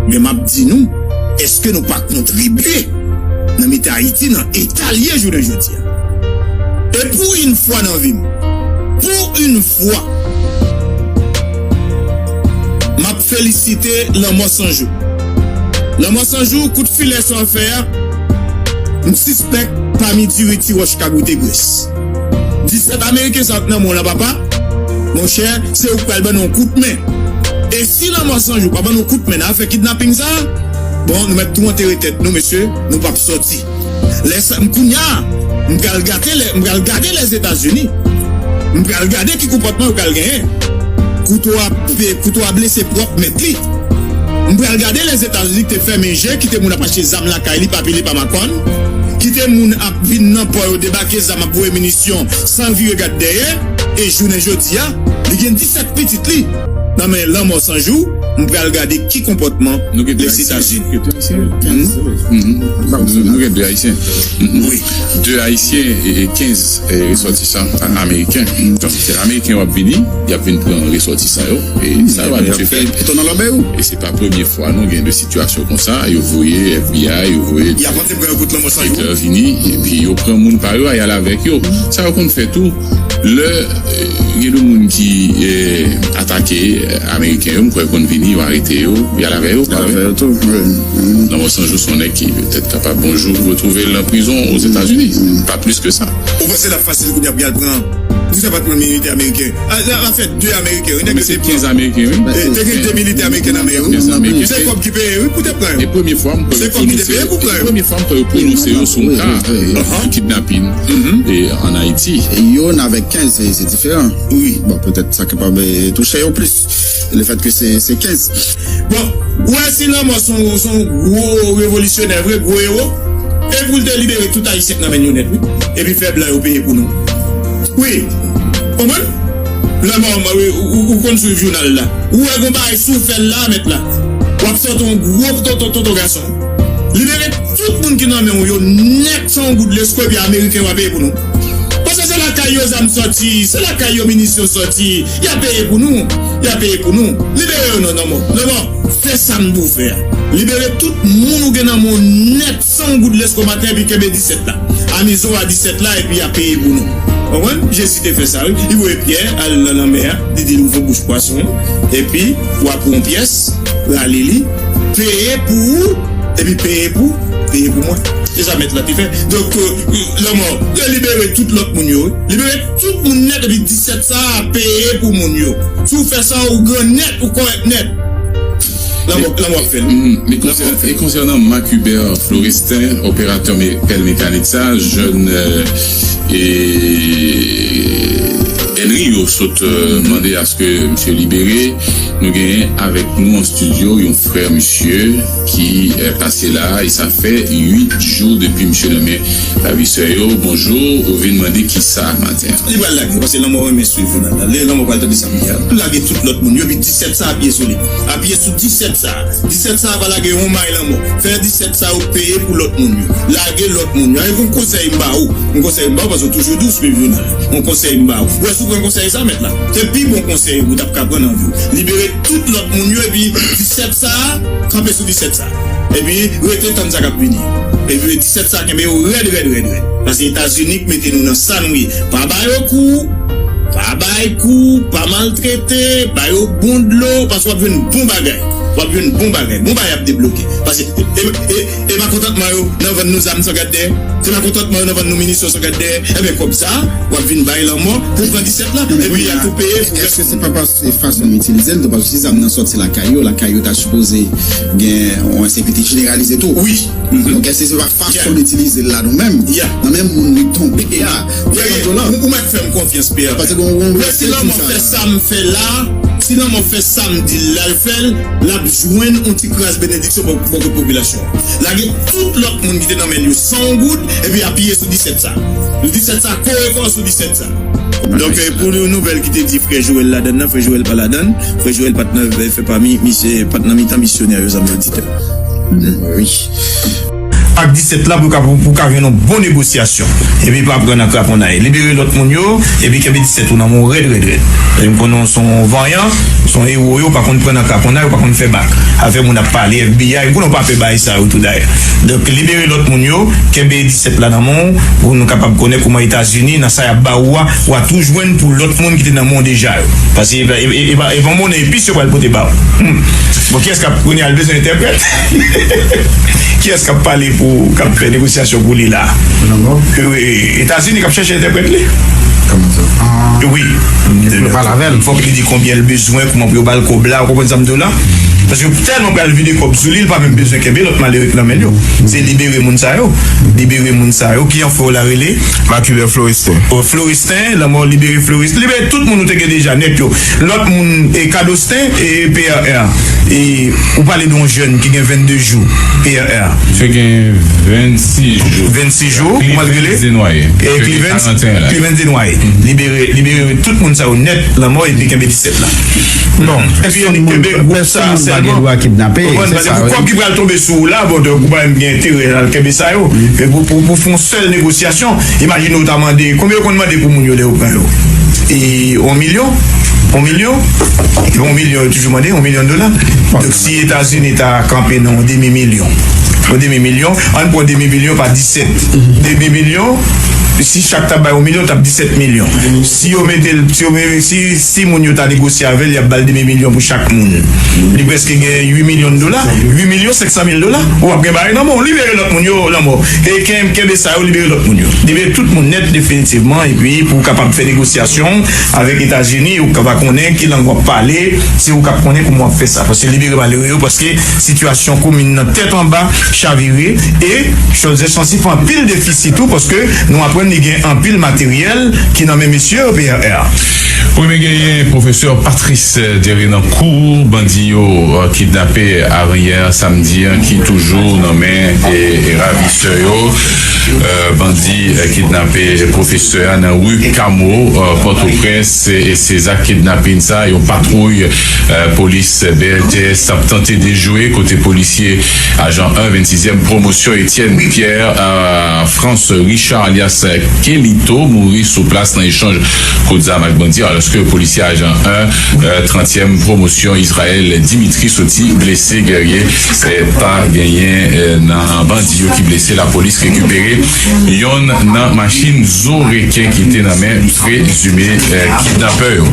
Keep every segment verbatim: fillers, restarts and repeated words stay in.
Men m ap di nou, èske nou pa kontribye nan mete Ayiti nan eta l ye jounen jodi a? E pou yon fwa nan vi m, pou yon fwa, m ap felisite Lanmò San Jou. Lanmò San Jou, kout filè sa w fè a, m sispèk pami diri ti wòch ka goute gres. Disèt Ameriken sa k nan men w la, papa, monchè, se ou k pral ban nou yon kout men. E si Lanmò San Jou pa ban nou kout men nan afè kidnaping sa a, bon, nou mèt tou antere tèt nou, mesye, nou p ap sòti. Lè sa, m kounye a, m pral gade lè, m pral gade Lèzetazini. M pral gade ki konpòtman yo pral genyen. Kouto a, kouto a blese pwòp mèt li. M pral gade Lèzetazini ki te fèmen je, kite moun ap achte zam lakay li pa pile pa makòn, kite moun ap vin nan pò yo debake zam ap voye minisyon san vire gad dèyè, e jounen jodi a, li gen disèt pitit li nan men Lanmò San Jou, m pral gade ki konpòtman Lèzetazini. Nou gen de Ayisyen. Mhm. Nou, nou gen de Ayisyen. Mhm. Wi. De Ayisyen e, e kenz, e, resòtisan ameriken. Donk, se Ameriken yo ap vini, y ap vin pran resòtisan yo. E sa yo abitye fè. E se pa premye fwa nou gen de sitiyasyon konsa. Yo voye F B I, yo voye Y ap antre pran yo kout Lanmò San Jou. Entervini, epi yo pran moun pa yo, y al avèk yo. Sa yo konn fè tou. Lè, eh, gen de moun ki, eh, atake, eh, Ameriken yo, m kwè konn vini, yo arete yo, y al avè yo, pa vre? Lanmò San Jou se yon nèg ki petèt kapab yon jou retwouve l nan prizon Ozetazini. Pa plis ke sa. Ou panse l ap fasil kounye a pou y al pran, pou sa pa t pran militè ameriken? A, a, afè de Ameriken, wi, nèg yo te pran. Kenz Ameriken, wi. E, te gen de militè ameriken nan men yo. Kenz Ameriken. Se kòb ki peye, wi, pou te pran yo. E premye fwa m kwè yo pwononse yo, premye fwa m kwè yo pwononse yo sou yon ka, eh, kidnapin, eh, ann Ayiti. Yo n avèk kenz, se, se diferan. Wi. Bon, petèt sa kapab, eh, touche yo plis, lefètke se, se kenz. Bon, ou wè si Lanmò se yon, se yon gwo revolisyonè vre, gwo ewo, e pou l te libere tout Ayisyen k nan men yo nèt, wi. Epi fè blan yo peye pou nou. Wi. Konprann? Lanmò, ou, ou, ou konn swiv jounal la. Ou wè gon bagay si w fè l la, mèt la. W ap sòti yon gwo tonton, tonton gason. Libere tout moun ki nan men w yo nèt san yon goud lesko epi Ameriken yo ap peye pou nou. Paske se lakay yo zam sòti, se lakay yo minisyon sòti, y ap peye pou nou, y ap peye pou nou. Libere yo non, Lanmò. Lanmò, fè sa m di w fè a. Libere tout moun ou gen nan men w nèt san yon goud lesko maten epi kenbe disèt la. Amize w a disèt la epi y ap peye pou nou. Konprann? Jezi te fè sa, wi. Li voye Pyè al nan lanmè a, li di l ouvri bouch pwason an, epi w a pran yon pyès, rale li, peye pou ou, epi peye pou, peye pou mwen. Se sa mèt la te fè. Donk, euh, Lanmò, yo libere tout lòt moun yo, wi. Libere tout moun nèt, epi disèt sa a peye pou moun yo. Si w fè sa, ou gran nèt, ou kòrèk nèt. Lanmò, Lanmò ap fè l. Mm, men konsè-, e konsènan Marc Hubert Florestin, operatè me-, pèl mekanik sa, jèn, euh, e, Henry yo sot, euh, mande aske misye libere. Nou genyen avèk nou an estidyo yon frè misye ki, euh, pase la, e sa fè uit jou depi misye nan men ravisè yo. Bonjou, ou vin mande kisa maten an? Li pral lage, paske Lanmò renmen swiv jounal la. Lè Lanmò pral tande sa m di a, lage tout lòt moun yo, epi disèt sa apiye sou li. Apiye sou disèt sa. Disèt sa va lage yon may Lanmò. Fè disèt sa yo peye pou lòt moun yo. Lage lòt moun yo. E yon konsèy m ba ou. Yon konsèy m ba ou, paske w toujou di w swiv jounal. Yon konsèy m ba ou. Ou wè si w pran konsèy sa, mèt la, se pi bon konsèy ou t ap ka pran nan vi w. Libere tout lòt moun yo, epi disèt sa, kanpe sou disèt sa. Epi rete tann sa k ap vini. Epi disèt sa, kenbe yo rèd, rèd, rèd, rèd. Paske Etazini k mete nou nan sa nou ye. Pa ba yo kou, pa bay kou, pa maltrete, ba yo bon dlo, paske w ap jwenn bon bagay. W ap jwenn bon bagay. Bon bagay ap debloke. Paske e, e, e pa kontantman yo nan vann nou zam san gad dèyè. Se pa kontantman yo nan vann nou minisyon san gad dèyè. Enben, kòb sa, w ap vin bay Lanmò pou pran disèt la. Epi y a tou peye pou. Èske se pa paske fason yo itilize l tou, paske si zam nan sòti lakay yo, lakay yo ta sipoze gen yon ensekirite jeneralize tou. Wi. Donk, èske se pa fason yo itilize l la nou menm? Nan menm moun li tonbe a. Ou, ou mèt fè m konfyans, P R. Paske bon, bon, si Lanmò fè sa m fè la, si Lanmò fè sa m di l la l fè l, l ap jwenn yon ti kras benediksyon bò, bò kot popilasyon an. Lage tout lòt moun ki te nan men l yo san yon goud, epi apiye sou disèt sa. Disèt sa, kore kò sou disèt sa. Donk, eh, pou nouvèl ki te di frè Joël ladann nan, frè Joël pa ladann, frè Joël pa t nan, eh, fè pami, misye pa t nan mitan misyonè yo, zanmi oditè. Wi. ak disèt la pou ka, pou ka jwenn yon bon negosyasyon. Epi pa pran nan kraponnay. Libere lòt moun yo, epi kenbe disèt ou nan men w rèd, rèd, rèd. E m konnen w se yon vanyan, se yon ewo, yo pa konn pran nan kraponnay, yo pa konn fè bak. Afè moun ap pale, F B I, m konnen w pa pè bagay sa yo tou dayè. Donk, libere lòt moun yo, kenbe disèt la nan men w, pou nou kapab konnen kòman Etazini, nan sa y ap ba ou a, w a tou jwenn pou lòt moun ki te nan men w deja yo. Paske e pa, e, e, e pa, e pa monnen epis yo pral pote ba w. Hmm. Bon, kiyès k ap, kounye a, l bezwen entèprèt? Kiyès k ap pale pou, k ap fè negosyasyon pou li la? Wi, Etazini k ap chèche entèprèt li. Kòman sa? Wi. Fòk li di konbyen l bezwen, kòman pou yo ba l kòb la, ou konprann sa m di w la? Paske yo tèlman pral vide kòb sou li, li pa menm bezwen kenbe lòt malere k nan men l yo. Se libere moun sa yo. Libere moun sa yo. Ki anfè w la rele? Makilè Florestin. O, Florestin, lanmò libere Florestin. Libere tout moun ou te gen deja, nèt yo. Lòt moun, e Kadostin, e P R R. E ou pale de yon jèn ki gen vennde jou, P R R. Misye gen vennsis jou. Vennsis jou, kòman l rele? Cleavens Desnoyers. E Cleavens, Cleavens Desnoyers. Libere, libere tout moun sa yo nèt, lanmò, epi kenbe disèt la. Bon, epi kenbe gwoup sa sèlman. Ou konprann? Paske pou kòb ki pral tonbe sou ou la, bon, donk, ou pa menm gen enterè al kenbe sa yo. Men pou, pou, pou fè yon sèl negosyasyon, imajine w ta mande, konbyen yo konn mande pou moun yo lè yo pran yo? E, yon milyon? Yon milyon? Yon milyon, yo toujou mande, yon milyon dola. Donk, si Etazini ta kanpe nan yon demi milyon, yon demi milyon, ann pran demi milyon pa disèt. Demi milyon, si chak ta bay yon milyon, t ap disèt milyon. Si yo mete l, si yo mete, si, si moun yo ta negosye avè l, y ap ba l demi milyon pou chak moun. Li prèske gen uit milyon dola, uit milyon senk san mil dola. Ou ap gen bagay nan men w, libere lòt moun yo, lanmò. E ken-, kenbe sa yo, libere lòt moun yo. Libere tout moun nèt, definitivman, epi pou w kapab fè negosyasyon avèk Etazini, ou ka va konnen ki lang w ap pale, se ou k ap konnen kòman w ap fè sa. Paske libere malere yo, paske sitiyasyon komin nan tèt anba, chavire, e Chòlzè Chancy fè anpil defi sitou, paske nou aprann li gen anpil materyèl ki nan men mesye yo, P R R. Wi, men genyen pwofesè Patrice Derenancourt, bandi yo, eh, kidnape aryè samdi an, ki toujou nan men, eh, eh, ravisè yo. Eh, bandi, eh, kidnape pwofesè a nan ri Kamo, eh, Pòtoprens, e, e se zak kidnapin sa, yon patwouy, eh, polis B L T S ap tante dejwe kote polisye ajan en vennsizyèm pwomosyon Etienne Pierre, eh, France Richard alyas Kelito mouri sou plas nan echanj kout zam ak bandi, alòske polisye ajan en, eh, trantyèm pwomosyon Israël Dimitri soti blese. Guerrier, eh, pa genyen, eh, nan bandi yo ki blese. Lapolis rekipere yonn nan machin zo reken ki te nan men prezime, eh, kidnapè yo.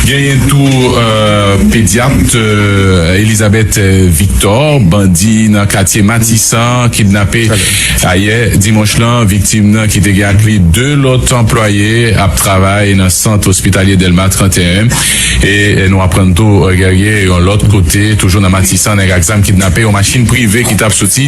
Genyen tou, eh, pedyat, eh, Elizabeth, eh, Victor, bandi nan katye Matisan, kidnape ayè dimanch lan. Viktim nan ki te gen ak li de lòt anplwaye ap travay nan sant ospitalye Dèlma trannteyen. E, e nou aprann tou, eh, Guerrier, yon lòt kote, toujou nan Matisan, nèg ak zam kidnape yon machin prive ki t ap soti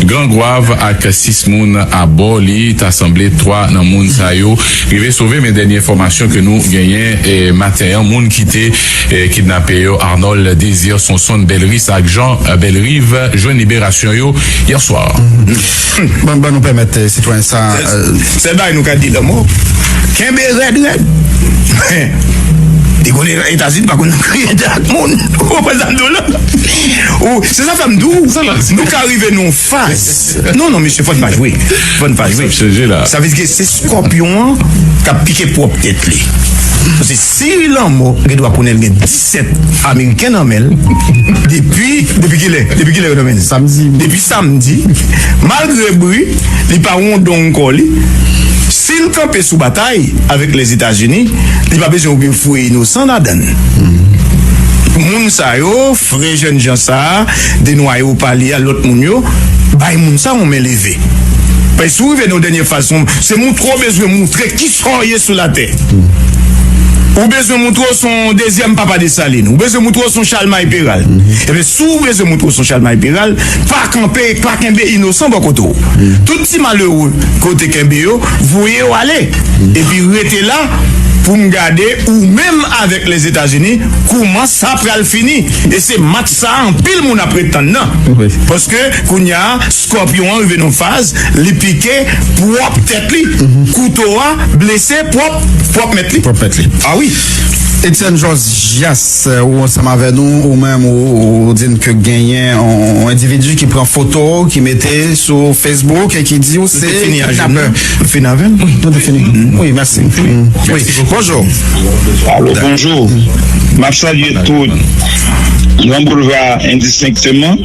Gran Gwav ak sis moun abò li. Ta sanble twa nan moun sa yo rive sove, men dènye enfòmasyon ke nou genyen, eh, maten an, moun ki te, eh, kidnape yo, Arnold Désir, Sonson Belris ak Jean, eh, Bellerive, jwenn liberasyon yo yè swa. Ban, ban nou pèmèt, eh, sitwayen sa, eh, sèl bagay nou ka di lanmò, kenbe rèd, rèd. Li konnen Etazini pa konn kriye ak moun. Ou konprann sa m di w la? Ou, se sa fè m di w, nou ka rive nan yon faz. Non, non, mesye, fò n pa jwe. Fò n pa jwe. Sa vle di ke se skòpyon an k ap pike pwòp tèt li. Paske si lanmò gen dwa konnen l gen disèt Ameriken nan men l, depi, depi kilè? Depi kilè yo nan men l? Samdi. Depi samdi, malgre bri, li pa wondong kò li. Si l kanpe sou batay avèk Lèzetazini, li pa bezwen oubyen foure inosan ladan l. Moun sa yo, frè jènjan sa a, Desnoyers ou pale a, lòt moun yo, bay moun sa yon men leve. Paske si w rive nan yon dènye faz, se montre w bezwen montre kisa w ye sou latè. Ou bezwen montre w se yon dezyèm papa Desalin. Ou bezwen montre w se yon Chalmay Peral. Ebyen, si w bezwen montre w se yon Chalmay Peral, pa kanpe, pa kenbe inosan bò kote w. Tout ti malere ke w te kenbe yo, voye yo ale. Epi rete la pou m gade ou menm avèk Lèzetazini, kòman sa pral fini. E se match sa a anpil moun ap ret tann nan. Paske kounye a, Scorpion an rive nan faz, li pike pwòp tèt li. Kouto a blese pwòp, pwòp mèt li. Pwòp mèt li. Ah wi. Etienne Georgias, ou ansanm avè nou, ou menm, ou, ou di n ke genyen yon, yon endividi ki pran foto, ki mete sou Facebook e ki di ou se kidnapè. Fini avè l? Wi, nou te fini. Wi, mèsi. Wi, bonjou. Alo, bonjou. M ap salye tout Gran Boulva endistenkteman.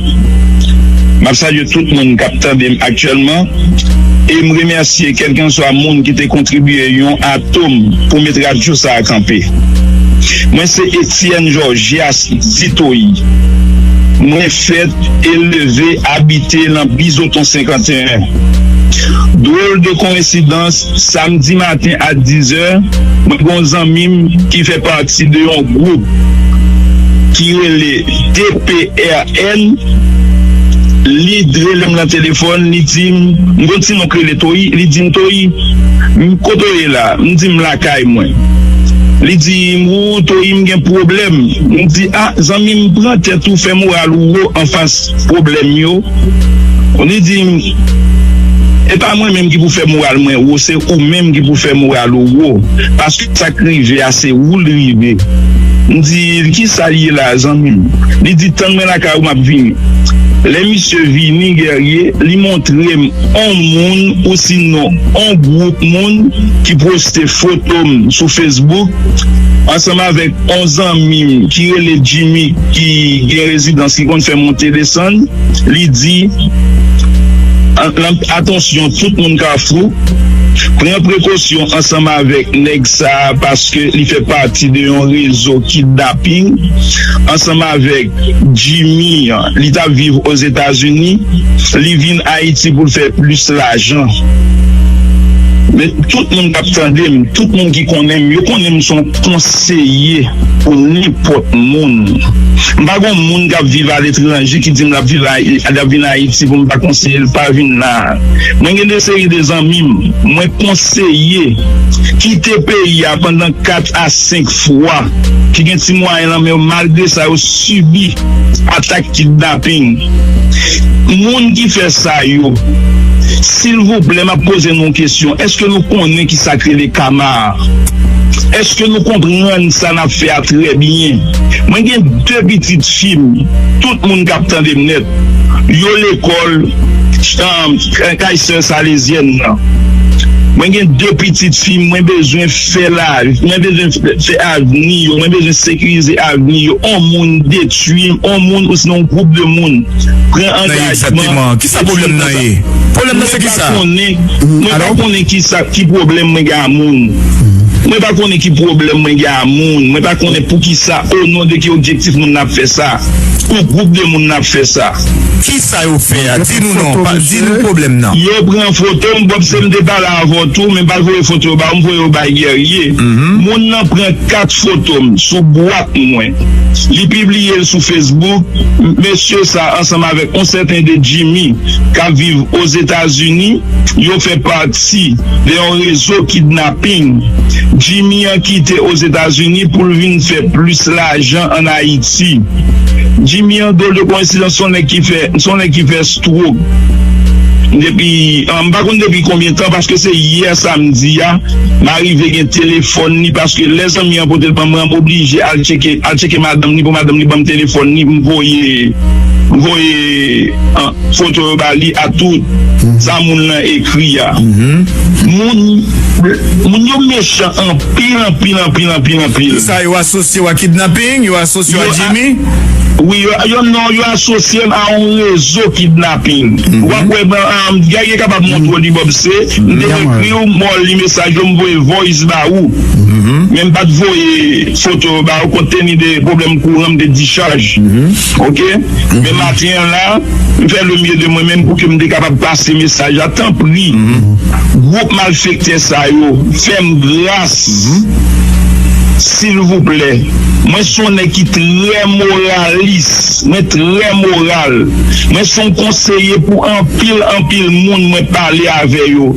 M ap salye tout moun k ap tande m aktyèlman. E m remèsye kèlkenswa moun ki te kontribye yon atòm pou met radyo sa a kanpe. Mwen se Etienne Georgias Titoyi. Mwen fèt e leve abite nan Bizoton senkanteyen. Dwòl de koyensidans, samdi maten a dizè, mwen gen yon zanmi m ki fè pati de yon gwoup ki rele D P R N, li rele m nan telefòn, li di m, m gon ti non k rele Toyi, li di m, Toyi, m kote w ye la? M di m lakay mwen. Li di m, ou Toyi, m gen pwoblèm. M di, a, zanmi m, pran tèt ou, fè moral ou wo anfas pwoblèm yo. Li di m, e pa mwen menm ki pou fè moral mwen wo, se ou menm ki pou fè moral ou wo. Paske sa k rive a, se ou l rive. M di l, kisa l ye la, zanmi m? Li di, tann mwen lakay ou, m ap vini. Lè misye vini, Guerrier, li montre m on moun, ou sinon on gwoup moun ki poste foto m sou Facebook, ansanm avèk on zanmi m ki rele Jimmy, ki gen rezidans, ki konn fè monte desann. Li di, an-, an-, atansyon, tout moun Kafou, pran prekosyon ansanm avèk nèg sa a, paske li fè pati de yon rezo kidnaping, ansanm avèk Jimmy, li t ap viv Ozetazini, li vin Ayiti pou l fè plis lajan. Men tout moun k ap tande m, tout moun ki konnen m, yo konnen m se yon konseye pou nenpòt moun. M pa gon moun k ap viv aletranje ki di m l ap viv Ayi-, l ap vin Ayiti pou m pa konseye l, pa vin la. Mwen gen de seri de zanmi m, mwen konseye kite peyi a pandan kat a senk fwa, ki gen ti mwayen nan men yo, malgre sa yo sibi atak kidnaping. Moun ki fè sa yo, silvouplè, m ap poze nou yon kesyon. Èske nou konnen ki sa k rele kama a? Èske nou konprann sa n ap fè a trè byen? Mwen gen de pitit fi m, tout moun k ap tande m nèt, yo lekòl, um, kay sè Salezyèn nan. Mwen gen de pitit fi m, mwen bezwen fè la, mwen bezwen fè, fè avni yo, mwen bezwen sekirize avni yo. On moun detwi m, on moun, ou sinon yon gwoup de moun pran angajman. Egzakteman. Kisa pwoblèm nan ye? Pwoblèm nan se kisa? Mwen pa konnen, mwen pa konnen kisa, ki pwoblèm mwen gen a moun. Mwen pa konnen ki pwoblèm mwen gen a moun. Mwen pa konnen poukisa, o non de ki objektif moun nan ap fè sa. Pou gwoup de moun nan ap fè sa. Kisa yo fè a? Di nou non, pa, di nou pwoblèm nan. Yo pran foto m, bon, se m te pale avè w tou, men m pa voye foto yo ba ou, m voye yo bay Guerrier. Moun nan pran kat foto m sou bwat mwen. Li pibliye l sou Facebook. Mesye sa ansanm avèk yon sèten de Jimmy k ap viv Ozetazini, yo fè pati de yon rezo kidnaping. Jimmy an kite Ozetazini pou l vin fè plis lajan ann Ayiti. Jimmy an, dwòl de koyensidans, se yon nèg ki fè, se yon nèg ki fè stroke. Depi, ah, m pa konn depi konbyen tan, paske se yè samdi a, m arive gen telefòn li, paske lè zanmi an pote l ban mwen, m oblije al tcheke, al tcheke madanm li, pou madanm li ban m telefòn li, m voye, m voye, ah, foto yo ba li a tout sa moun nan ekri a. Moun, moun yo mechan anpil, anpil, anpil, anpil, anpil. Sa yo asosye w a kidnaping, yo asosye w a Jimmy? Wi, yo, yo, non, yo asosye m a yon rezo kidnaping. W ap wè, um, Guerrier kapab montre w li, Bob, se, m te ekri w, m li mesaj yo, m voye voice ba ou. Men m pa t voye foto ba ou, kont teni de pwoblèm kouran, m te dichaj. Ok? Men maten an la, m fè le mieux de mwen menm pou ke m te kapab pase mesaj la. Tanpri, gwoup malfektè sa yo, fè m gras, silvouplè. Mwen se yon nèg ki trè moralis, mwen trè moral. Mwen se yon konseye pou anpil, anpil moun mwen pale avè yo.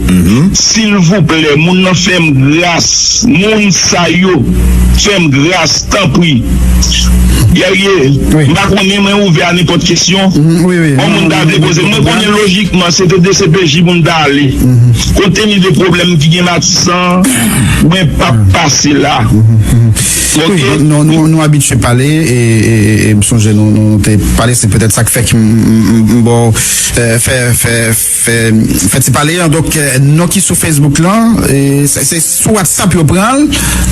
Silvouplè, moun nan fè m gras. Moun sa yo, fè m gras, tanpri. Guerrier, m pa konnen, mwen ouvè a nenpòt kesyon. Yon moun ta vle poze. Mwen konnen lojikman, se te D C P J pou m ta ale. Kont teni de pwoblèm ki gen Matisan, mwen p ap pase la. Wi, nou, nou, nou abitye pale, e, e, e, e m sonje nou, nou te pale, se petèt sa k fè ki m, m, m, m ba w, eh, fè, fè, fè, fè ti pale an. Donk, eh, non ki sou Facebook lan, e se, se sou WhatsApp yo pran l,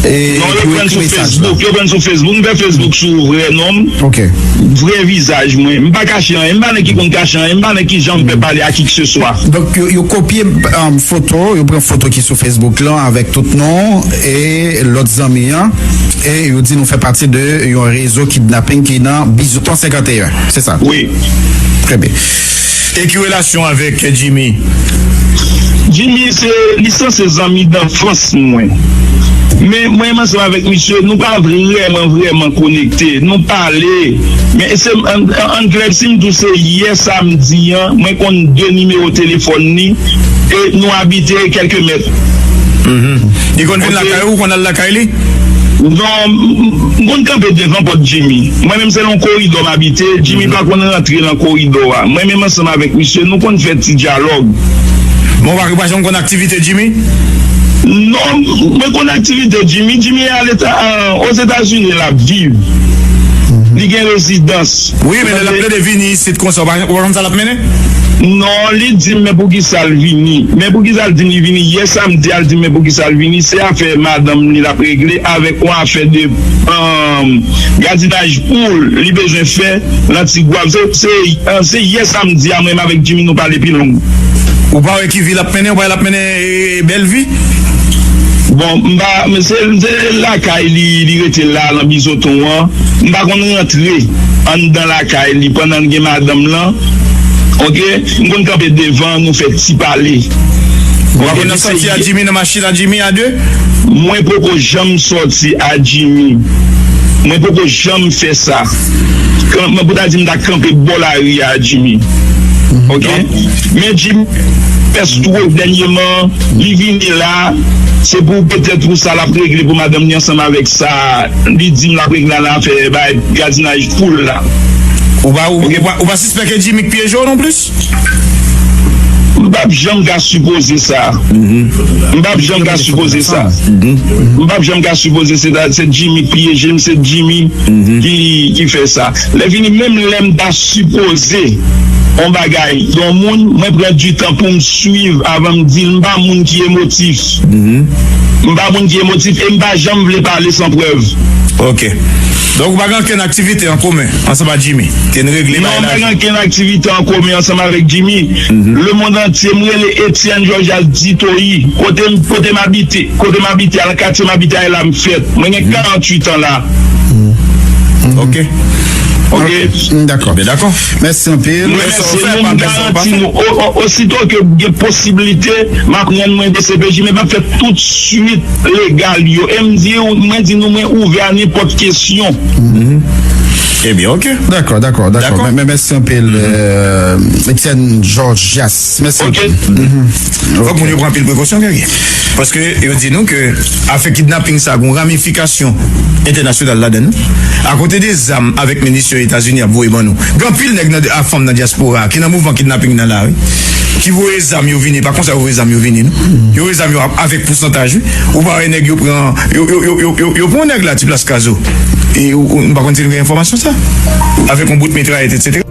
e non, yo pran l sou Facebook, yo pran l sou Facebook. M fè Facebook sou vrè non m, vrè vizaj mwen. M pa kache anyen, m pa nèg ki konn kache anyen, m pa nèg ki janm pè pale a ki ke se swa. Donk, yo, yo kopye, um, foto, yo pran foto ki sou Facebook lan avèk tout non e lòt zanmi an, e yo di nou fè pati de yon rezo kidnaping ki nan Bizouton senkanteyen. Se sa? Wi. Trè byen. E ki relasyon avèk Jimmy? Jimmy, se, li sanse zanmi danfans mwen. Men mwen menm ansanm avèk misye, nou pa vrèman, vrèman konekte. Nou pale. Men se, an, an, an klè, si m di w se yè samdi an, mwen konn de nimewo telefòn li, e nou abite kèlke mèt. Mhm. Li konn vin lakay ou, ou konn al lakay li? Non, m, m, m konn kanpe devan pòt Jimmy. Mwen menm, se nan yon koridò m abite. Jimmy pa konn rantre nan koridò a. Mwen menm ansanm avèk misye, nou konn fè ti dyalòg. Men ou pa, ou pa janm konn aktivite Jimmy? Non, mwen konn aktivite Jimmy. Jimmy al Eta-, a, Ozetazini l ap viv. Li gen rezidans. Wi, men lè l ap plede vini isit konsa, ou pa, ou pa konn sa l ap mennen? Non, li di m men poukisa l vini. Men poukisa l di m li vini yè samdi a, l di m men poukisa l vini. Se afè madanm li l ap regle avèk yon afè de, um, gadinaj poul li bezwen fè nan Ti Gwav. Se, se, se yè samdi a, mwen menm avèk Jimmy nou pale pi long. Ou pa wè ki vi l ap mennen, ou pa wè l ap mennen, e, bèl vi? Bon, m pa, men se, se lakay li, li rete la, nan Bizoton an. M pa konn rantre anndan lakay li pandan l gen madanm lan. Oke? M konn kanpe devan, nou fè ti pale. Ou pa konn sòti a Jimmy nan machin a Jimmy a de? Mwen poko janm sòti a Jimmy. Mwen poko janm fè sa. Kan, mwen pou ta di m ta kanpe bò lari a Jimmy. Oke? Men Jimmy pès twòp dènyèman, li vini la, se pou petèt pou sa l ap regle pou madanm li ansanm avèk sa li di m l ap regle nan afè bay gadinaj poul la. Ou pa, ou, ou pa, ou pa sispèk Jimmy k pyeje w non plis? M p ap janm ka sipoze sa. M p ap janm ka sipoze sa. M p ap janm ka sipoze se, se Jimmy k pyeje m, se Jimmy ki, ki fè sa. Lè fini, menm lè m ta sipoze yon bagay yon moun, mwen pran ditan pou m swiv avan m di l. M pa moun ki emotif. M pa moun ki emotif e m pa janm vle pale san prèv. Ok. Donk, ou pa gen okenn aktivite an komen ansanm ak Jimmy? Ke n regle bagay la? Non, m pa gen okenn aktivite an komen ansanm avèk Jimmy. Lemonn antye, m rele Etienne Georges Ditoyi. Kote m, kote m abite, kote m abite a, nan katye m abite a, e la m fèt. Mwen gen karanntuit an la. Ok. Ok. Dakò. Mèsi anpil. Mwen remèsye nou, m garanti nou, o, o, osito ke gen posiblite, m ap rann mwen D C P J, men m ap fè tout swit legal yo. E m di, mwen di nou, mwen ouvè a nenpòt kesyon. Ebyen, ok. Dakò, dakò, dakò. Mèsi anpil, Etienne Georges. Mèsi anpil. Fòk moun yo pran anpil prekosyon, Guerrier. Paske yo di nou ke afè kidnaping sa gon ramifikasyon entènasyonal ladan l. Akote de zam avèk minisyon Etazini ap voye ban nou, gen anpil nèg nan, a fanm nan dyaspora ki nan mouvman kidnaping nan la, wi. Ki voye zam yo vini, pa konsa yo voye zam yo vini, non. Yo voye zam yo avèk pousantaj, wi. Ou pa wè nèg yo pran, yo, yo pran nèg la, ti plas kazo. E ou, ou, m pa konn si nou gen enfòmasyon sa. Avèk yon bout mitrayèt, etsetera.